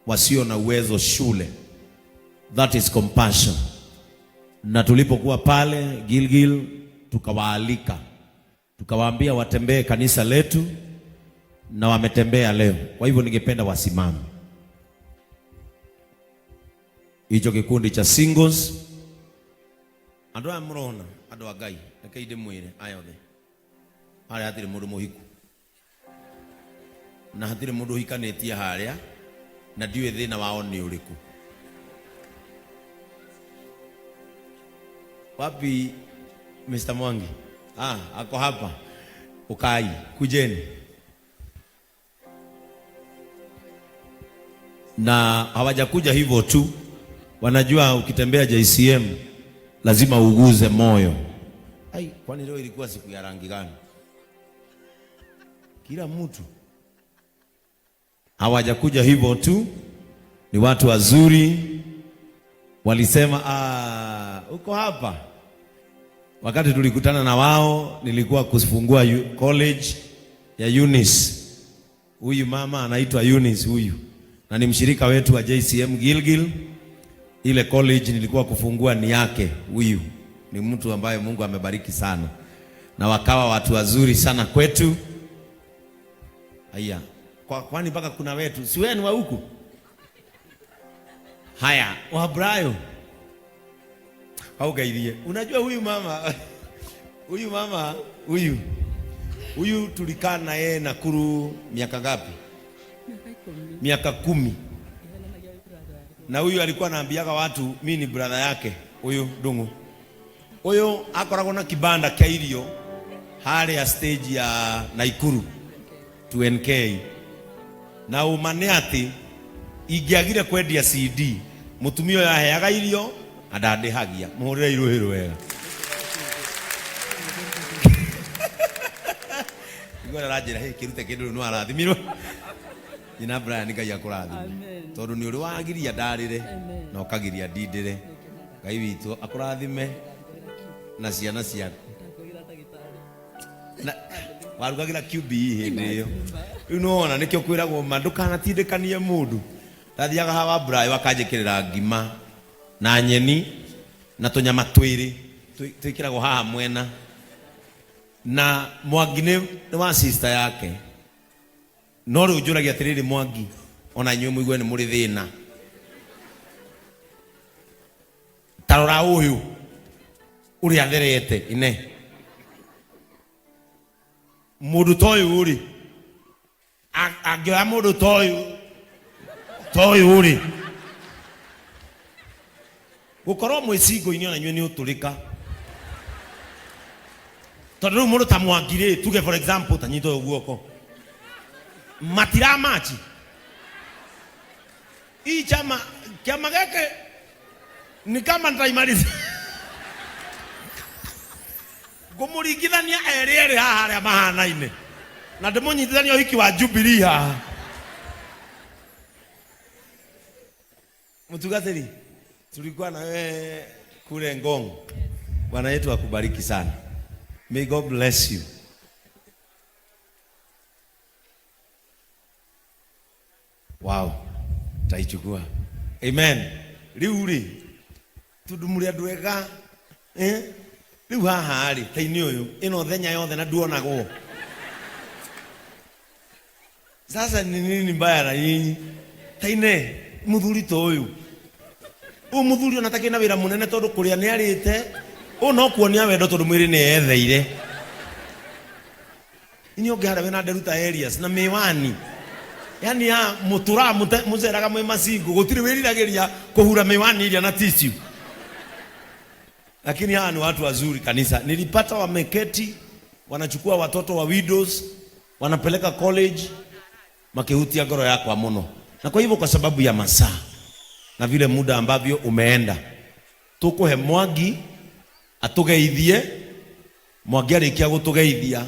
wasio na uwezo shule. That is compassion. Na tulipokuwa pale Gilgil, tukawaalika tukawaambia watembee kanisa letu, na wametembea leo. Kwa hivyo ningependa wasimame, hicho kikundi cha singles. Andu aya murona andu a Ngai, reke ndimwire aya othe haria hatiri mundu muhiku na hatiri mundu uhikanitie haria, na ndiũĩ thĩna wao nĩ ũrĩkũ. Wapi Mr. Mwangi? Ah, ako hapa. Ukai, kujeni. Na hawajakuja hivyo tu, wanajua ukitembea JCM lazima uguze moyo. Ai, kwani leo ilikuwa siku ya rangi gani? Kila mtu. Hawajakuja hivyo tu, ni watu wazuri. Walisema ah, uko hapa. Wakati tulikutana na wao, nilikuwa kufungua college ya Eunice. Huyu mama anaitwa Eunice huyu, na ni mshirika wetu wa JCM Gilgil. Ile college nilikuwa kufungua ni yake huyu. Ni mtu ambaye Mungu amebariki sana, na wakawa watu wazuri sana kwetu. Haya, kwani mpaka kuna wetu, si wewe ni wa huku? Haya, Wabrayo haugairie. Unajua huyu mama huyu mama huyu huyu tulikaa na yeye Nakuru miaka ngapi? Miaka 10. Na huyu alikuwa anaambiaga watu mi ni brother yake huyu Dungu. Huyu akoragwo na kibanda kia irio haria stage ya Nakuru 2NK. Na uma nĩ atĩ ingĩagire kwendia CD, mũtumia ũyũ aheaga irio na ndandĩhagia. Mũhũrĩre irũhĩ rwega. Igua aranjĩra, hey, kĩrute kĩndũ rĩu nĩ warathimirwo. Nyina Brian, Ngai akũrathime. Amen. Tondũ nĩ ũrĩ wagiria ndarĩre Amen. na ũkagiria ndindĩre. Ngai witũ akũrathime na ciana ciaku. Na warugagĩra QBE hĩndĩ ĩyo. Rĩu nĩwona nĩkĩo kwĩragwo ma ndũkanatindĩkanie mũndũ. Ndathiaga hawa Brayo akanjĩkĩrĩra ngima na nyeni na tũnyama twĩrĩ twĩkĩragwo haha mwena. Na Mwangi nĩ wa sister yake. No rĩu njũragia atĩrĩrĩ, Mwangi, ona inyuĩ mũigue nĩ mũrĩ thĩna. Ta rora ũyũ ũrĩa atherete ine. Mũndũ ta ũyũ rĩ, angĩoya mũndũ ta ũyũ, ta ũyũ rĩ, gũkorwo mwĩ cingo-inĩ ona inyuĩ nĩ ũtũrĩka. Tondũ rĩu mũndũ ta Mwangi rĩ, tuge for example, ta nyita ũyũ guoko, matiramachi. Hii chama, kiama gĩkĩ ni kama nitaimaliza. Ngũmũringithania erĩ erĩ haha arĩa mahanaine, na ndĩmũnyitithania ũhiki wa Jubilee haha. Mũtungatĩri, tulikuwa na wewe kule Ngong. Bwana yetu akubariki sana. May God bless you. Wow, taichukua. Amen. Rĩu rĩ, tondũ mũrĩ andũ ega, Rĩu haha rĩ, ta-inĩ ũyũ, ĩno thenya yothe na nduonagwo. Sasa ni nini mbaya na nyinyi? Ta-inĩ, mũthuri ta ũyũ. Ũyũ mũthuri ona takĩrĩ na wĩra mũnene tondũ kũrĩa nĩ arĩte, ũyũ no kuonia wendo tondũ mwĩrĩ nĩ eyetheire. Inyuĩ ũngĩ harĩa wĩna nderu ta Elias na miwani. Yaani ya mũtũraga mũceraga mwĩ macingo, gũtirĩ wĩriragĩria kũhura miwani iria na tissue. Lakini hawa ni watu wazuri kanisa. Nilipata wameketi, wanachukua watoto wa widows, wanapeleka college, makihutia ngoro yakwa muno. Na kwa hivyo kwa sababu ya masaa na vile muda ambavyo umeenda, tukuhe Mwangi atugeithie. Mwangi arĩkia gũtũgeithia,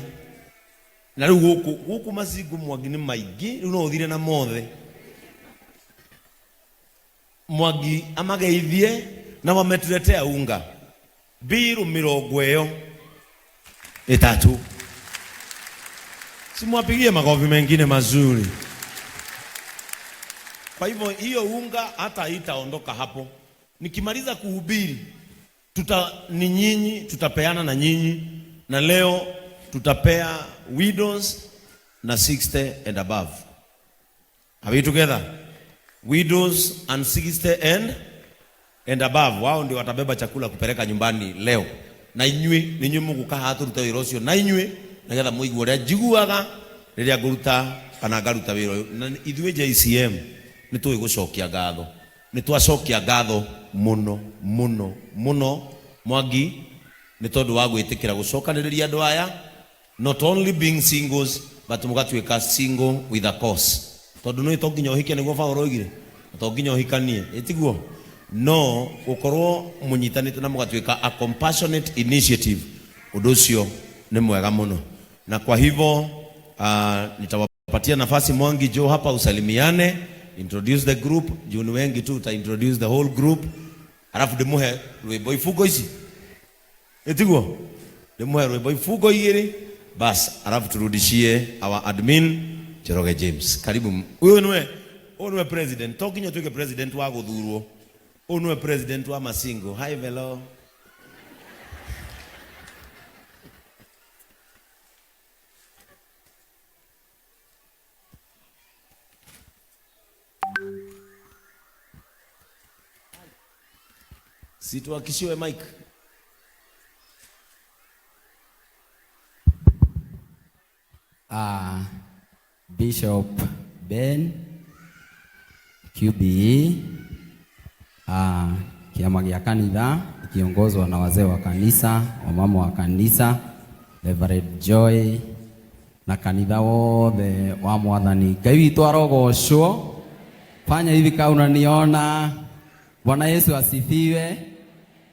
na rĩu gũkũ macingo Mwangi nĩ maingĩ, rĩu no ũthire na mothe. Mwangi amageithie na wametuletea unga mbiru mĩrongo ĩyo ĩtatũ. Simwapigie makofi mengine mazuri. Kwa hivyo hiyo unga hata haitaondoka hapo. Nikimaliza kuhubiri ni nyinyi tutapeana na nyinyi, na leo tutapea widows na 60 and above. Are we together? Widows and 60 and above, wao ndio watabeba chakula kupeleka nyumbani leo. Na inyuĩ nĩ inyuĩ mũgũka haha tũrute wĩra ũcio na inyuĩ nĩgetha mũigue ũrĩa njiguaga rĩrĩa ngũruta kana ngaruta wĩra ũyũ. Na ithuĩ JCM nĩ tũĩ gũcokia ngatho, nĩ twacokia ngatho mũno mũno mũno Mwangi, nĩ tondũ wa gwĩtĩkĩra gũcokanĩrĩria andũ aya, not only being singles but mũgatuĩka single with a cause, tondũ nĩ to nginya ũhike nĩguo Paũlũ oigire, na to nginya ũhikanie, ĩtiguo no gũkorwo mũnyitanĩte na mũgatuĩka a compassionate initiative, ũndũ ũcio nĩ mwega mũno. Na kwa hivyo nitawapatia nafasi Mwangi jo hapa usalimiane, introduce the group, juu ni wengi tu, uta introduce the whole group, alafu ndimuhe rwimbo ibungo ici, ĩtiguo ndimuhe rwimbo ibungo igĩrĩ bas, alafu turudishie our admin Njoroge James. Karibu. Huyu niwe, huyu niwe president, to nginya tuike president wa guthurwo, huyu niwe president wa masingo. Hi velo. Situakishiwe mic. Bishop Ben QBE, kiama gĩa kanitha ikiongozwa na wazee wa kanisa, wamama wa kanisa, Reverend Joy na kanitha wothe wa Mwathani. Ngai witũ arogocwo. Fanya hivi kama unaniona. Bwana Yesu asifiwe.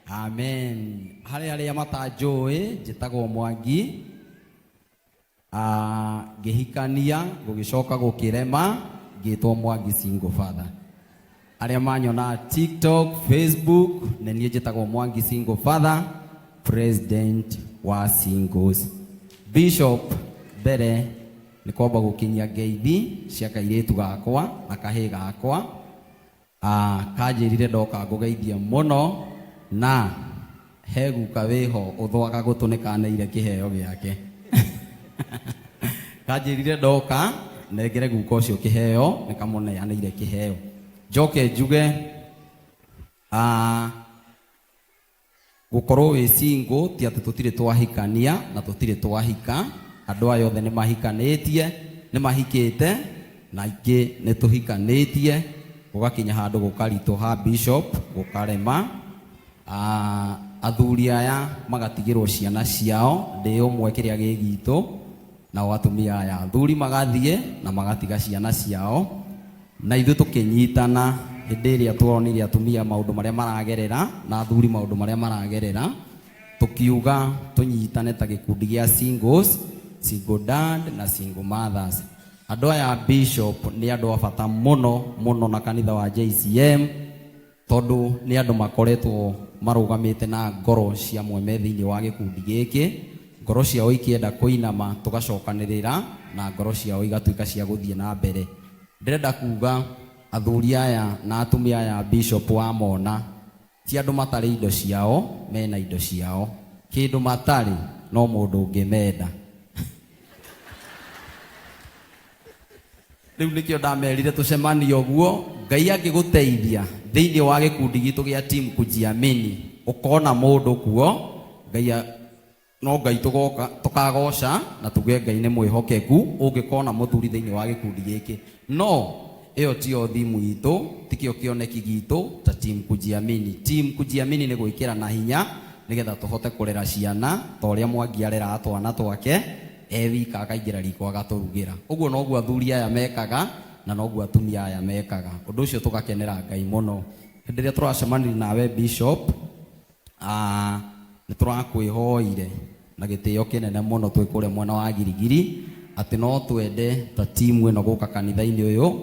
Amen. Harĩ arĩa matanjũĩ, njĩtagwo Mwangi. Ngĩhikania gũgĩcoka gũkĩrema, ngĩtwo Mwangi single father. Arĩa manyona TikTok, Facebook, nĩ niĩ njĩtagwo Mwangi single father, president wa singles. Bishop mbere nĩ kwamba gũkinyia ngeithi cia kairĩtu gakwa na kahĩĩ gakwa. Kanjĩrire ndoka ngũgeithie mũno, na he guka wĩho ũthwaga gũtũ nĩ kaneire kĩheo gĩake. Kanjĩrire ndoka nengere guka ũcio kĩheo, nĩ kamũneanĩire kĩheo. Njoke njuge, gũkorwo wĩ single ti atĩ tũtirĩ twahikania na tũtirĩ twahika. Andũ aya othe nĩ mahikanĩtie, nĩ mahikĩte, na ingĩ nĩ tũhikanĩtie, gũgakinya handũ gũkaritũha bishop, gũkarema. Athuri aya magatigĩrwo ciana ciao, ndĩ ũmwe kĩrĩa gĩ gitũ, nao atumia aya athuri magathiĩ na magatiga ciana ciao, na ithuĩ tũkĩnyitana hĩndĩ ĩrĩa tuonire atumia maũndũ marĩa maragerera na athuri maũndũ marĩa maragerera, tukiuga tũnyitane ta gĩkundi gĩa singles, single dad na single mothers. Andũ aya bishop nĩ andũ a bata mũno mũno na kanitha wa JCM, tondũ nĩ andũ makoretwo marũgamĩte na ngoro cia mweme thĩinĩ wa gĩkundi gĩkĩ, ngoro ciao ikĩenda kũinama tũgacokanĩrĩra na ngoro ciao igatuĩka cia gũthiĩ na mbere. Ndĩrenda kuga athuri aya na atumia aya bishop wa mona ti andũ matarĩ indo ciao, mena indo ciao, kĩndũ matarĩ no mũndũ ũngĩmenda. Rĩu nĩkĩo ndamerire tũcemanie ũguo, Ngai angĩgũteithia thĩinĩ wa gĩkundi gitũ gĩa team kujiamini, ũkona mũndũ kuo, Ngai no Ngai tũgoka tũkagoca na tuge Ngai nĩ mwĩhokeku ũngĩkona mũthuri thĩinĩ wa gĩkundi gĩkĩ. No ĩyo tiyo thimu itũ, tikĩo kĩoneki gitũ ta team kujiamini. Team kujiamini nĩ gwĩkĩra na hinya nĩgetha tũhote kũrera ciana ta ũrĩa Mwangi areraga twana twake e wika akaingĩra riko agatũrugĩra. Ũguo noguo athuri aya mekaga na noguo atumia aya mekaga. Ũndũ ũcio tũgakenera Ngai mũno. Hĩndĩ ĩrĩa tũracemanirie nawe Bishop, nĩ tũrakwĩhoire na gĩtĩo kĩnene mũno twĩ kũrĩa mwena wa Girigiri atĩ no twende ta timu ĩno gũka kanitha-inĩ ũyũ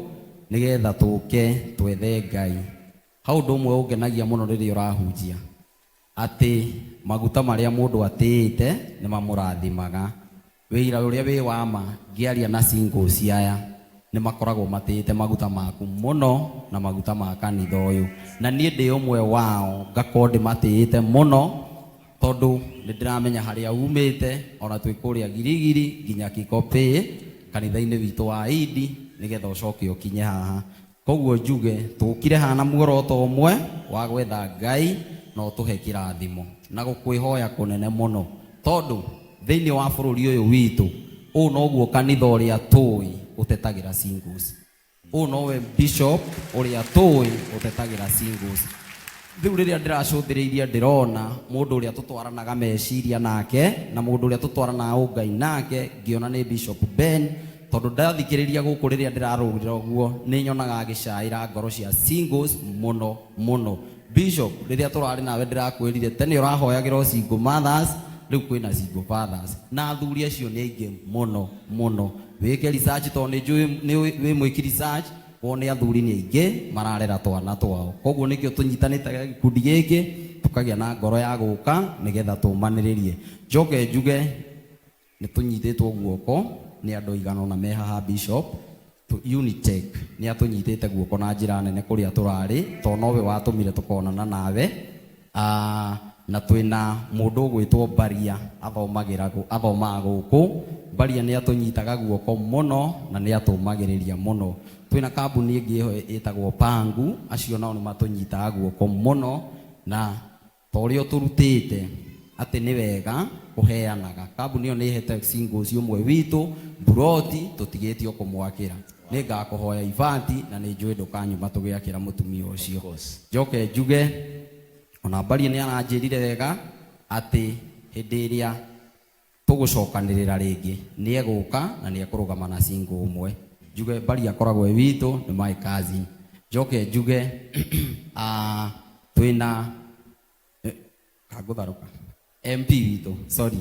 nĩgetha tũke twethe Ngai. Hau ũndũ ũmwe ũngenagia mũno rĩrĩa ũrahunjia atĩ maguta marĩa mũndũ atĩĩte nĩ mamũrathimaga. Wĩira ũrĩa wĩ wa ma ngĩaria na singles aya Nĩ makoragwo matĩĩte maguta maku mũno na maguta ma kanitha ũyũ, na niĩ ndĩ ũmwe wao, ngakorwo ndĩmatĩĩte mũno tondũ nĩ ndĩramenya harĩa umĩte, ona twĩ kũrĩa Girigiri nginya Kikopĩ kanitha-inĩ witũ wa Idi, nĩgetha ũcoke ũkinye haha. Koguo njuge tũkire haha na muoroto ũmwe wa gwetha Ngai na ũtũhe kĩrathimo na gũkwĩhoya kũnene mũno, tondũ thĩinĩ wa bũrũri ũyũ witũ ũũ noguo kanitha ũrĩa tũĩ ũtetagĩra singles, ũũ nowe bishop ũrĩa tũĩ ũtetagĩra singles. Rĩu rĩrĩa ndĩracũthĩrĩirie ndĩrona mũndũ ũrĩa tũtwaranaga meciria nake na mũndũ ũrĩa tũtwaranaga ũngai nake, ngĩona nĩ Bishop Ben, tondũ ndathikĩrĩria gũkũ rĩrĩa ndĩrarũgĩra ũguo nĩ nyonaga agĩcaĩra ngoro cia singles mũno mũno. Bishop, rĩrĩa tũrarĩ nawe ndĩrakwĩrire tene ũrahoyagĩra o single mothers, rĩu kwĩna single fathers na athuri acio nĩ aingĩ mũno mũno. Wĩke research tondũ nĩ njũĩ nĩ wĩ mwĩki research, wone athuri nĩ aingĩ mararera twana twao. Koguo nĩkĩo tũnyitanĩte gĩkundi gĩkĩ tũkagĩa na ngoro ya gũka nĩgetha tũmanĩrĩrie. Njoke njuge nĩ tũnyitĩtwo guoko nĩ andũ aigana ũna me haha. Bishop Unitec nĩ atũnyitĩte guoko na njĩra nene kũrĩa tũrarĩ, tondũ nowe watũmire tũkonana nawe. Na twĩna mũndũ ũgwĩtwo Baria, athomagĩra athomaga gũkũ. Baria nĩ atũnyitaga guoko mũno na nĩ atũmagĩrĩria mũno. Twĩna kambuni ĩngĩ ĩho ĩtagwo Pangu, acio nao nĩ matũnyitaga guoko mũno, na ta ũrĩa ũtũrutĩte atĩ nĩ wega kũheanaga, kambuni ĩyo nĩ ĩhete singles ũmwe witũ mburoti, tũtigĩtio kũmwakĩra. Nĩ ngakũhoya ibati na nĩ njũĩ ndũkanyuma tũgĩakĩra mũtumia ũcio. Njoke njuge ona Mbaria nĩ aranjĩrire wega atĩ hĩndĩ ĩrĩa tũgũcokanĩrĩra rĩngĩ nĩ egũka na nĩ ekũrũgama na single ũmwe. Njuge Mbaria akoragwo e witũ, nĩ my cousin. Njoke njuge twĩna kangũtharũka MP witũ, sorry,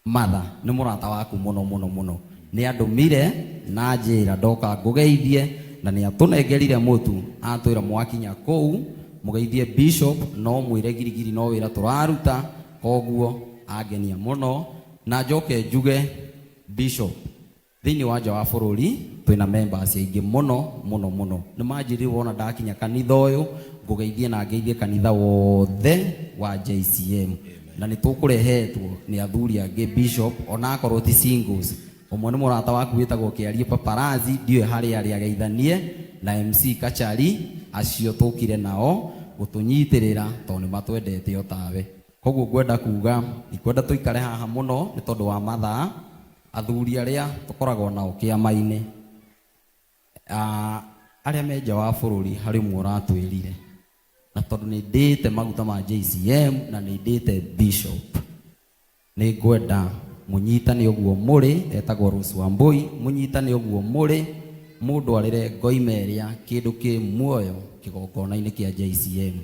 Martha nĩ mũrata waku mũno mũno mũno. Nĩ andũmire na njĩra ndoka ngũgeithie, na nĩ atũnengerire mũtu, atwĩra mwakinya kũu mũgeithie bishop, no mwĩre Girigiri no wĩra tũraruta. Koguo angenia mũno. Na njoke njuge bishop, thĩinĩ wa nja wa bũrũri twĩna members aingĩ mũno mũno mũno. Nĩ manjĩrire wona ndakinya kanitha ũyũ ngũgeithie na ngeithie kanitha wothe wa JCM, na nĩ tũkũrehetwo nĩ athuri angĩ bishop, ona akorwo ti singles. Ũmwe nĩ mũrata waku wĩtagwo Kĩarie Paparazzi, ndiũĩ harĩa arĩ, ageithanie na MC Kachari. Acio tũkire nao gũtũnyitĩrĩra tondũ nĩ matwendete o tawe. Koguo ngwenda kuga ndikwenda tũikare haha mũno nĩ tondũ wa mathaa. Athuri arĩa tũkoragwo nao kĩama-inĩ, arĩa me nja wa bũrũri, harĩ ũmwe ũratwĩrire, na tondũ nĩ ndĩĩte maguta ma JCM na nĩ ndĩĩte bishop, nĩ ngwenda mũnyitane ũguo mũrĩ. Etagwo Rose Wambui. Mũnyitane ũguo mũrĩ, mũndwarĩre ngoima ĩrĩa kĩndũ kĩ muoyo kĩgongona-inĩ kĩa JCM,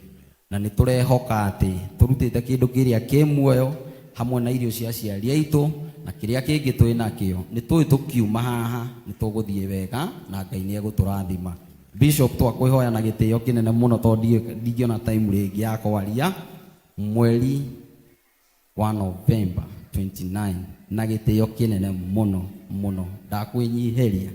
na nĩ tũrehoka atĩ tũrutĩte kĩndũ kĩrĩa kĩ muoyo hamwe na irio cia aciari aitũ na kĩrĩa kĩngĩ twĩ nakĩo, nĩ tũĩ tũkiuma haha nĩ tũgũthiĩ wega na Ngai nĩ egũtũrathima. Bishop, twakwĩhoya na gĩtĩo kĩnene mũno, tondũ ndingĩona time rĩngĩ ya kwaria, mweri wa November 29, na gĩtĩo kĩnene mũno mũno ndakwĩnyihĩria,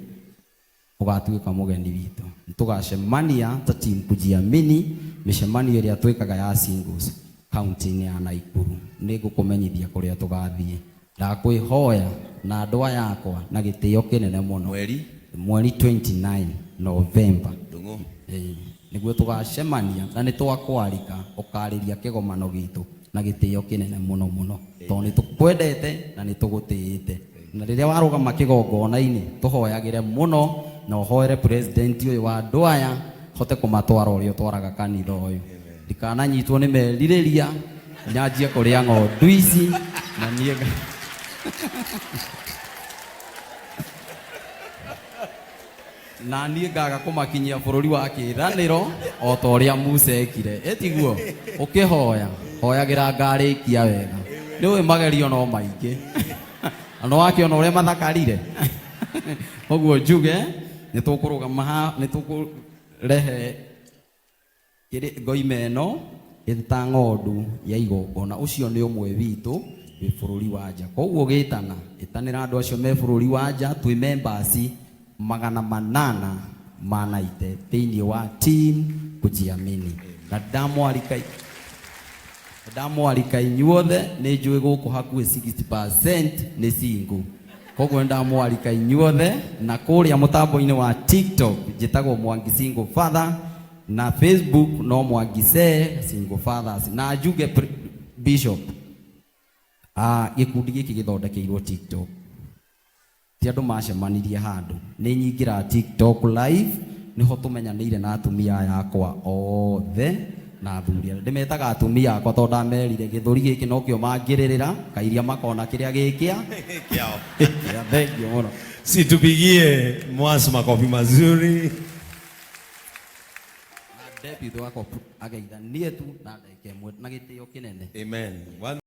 ũgatuĩka mũgeni witũ. Tũgacemania ta team Kujiamini, mĩcemanio ĩrĩa twĩkaga ya singles kaunti-inĩ ya Naikuru. Nĩ ngũkũmenyithia kũrĩa tũgathiĩ. Ndakwĩhoya na andũ aya akwa na gĩtĩo kĩnene mũno. Mweri? Mweri 29 November. Ndung'u. Ĩĩ, nĩguo tũgacemania na nĩ twakwarika ũkarĩria kĩgomano gitũ na gĩtĩo kĩnene mũno mũno, tondũ nĩ tũkwendete na nĩ tũgũtĩĩte, na rĩrĩa warũgama kĩgongona-inĩ tũhoyagĩre mũno na ũhoere president ũyũ wa andũ aya hote kũmatwara ũrĩa ũtwaraga kanitha ũyũ. Ndikananyitwo nĩ merirĩria nyanjie kũrĩa ng'ondu ici na niĩ na niĩ ngaga kũmakinyia bũrũri wa kĩĩranĩro o ta ũrĩa Musa ekire. Ĩtiguo ũkĩhoya hoyagĩra ngarĩkia wega. Nĩ ũĩ magerio no maingĩ na nĩ wakĩona ũrĩa mathakarire. Ũguo njuge nĩ tũkũrũgama haha, nĩ tũkũrehe ngoima ĩno ĩta ng'ondu ya igongona. Ũcio nĩ ũmwe witũ wĩ bũrũri wa nja, koguo gĩtana ĩtanĩra andũ acio me bũrũri wa nja. Twĩ members 890 thĩinĩ wa Team Kujiamini. Na ndamwarika inyuothe, nĩ njũĩ gũkũ hakuhĩ 60% nĩ single, koguo nĩ ndamwarika inyuothe. Na kũrĩa mũtambo-inĩ wa TikTok njĩtagwo Mwangi Single Father, na Facebook no Mwangi Se Single Fathers. Na njuge, Bishop, gĩkundi gĩkĩ gĩthondekeirwo TikTok, ti andũ macemanirie handũ. Nĩ nyingĩra TikTok live, nĩho tũmenyanĩire na atumia aya akwa othe na athuri arĩa ndĩmetaga atumia akwa, tondũ ndamerire gĩthũri gĩkĩ nokĩo mangĩrĩrĩra kairia makona kĩrĩa gĩkĩa Kiao. Thank you mũno. Si tupigie Mwas makofi mazuri. Na deputy wakwa ageithanie tu na ndagĩka ĩmwe na gĩtĩo kĩnene. Amen. One.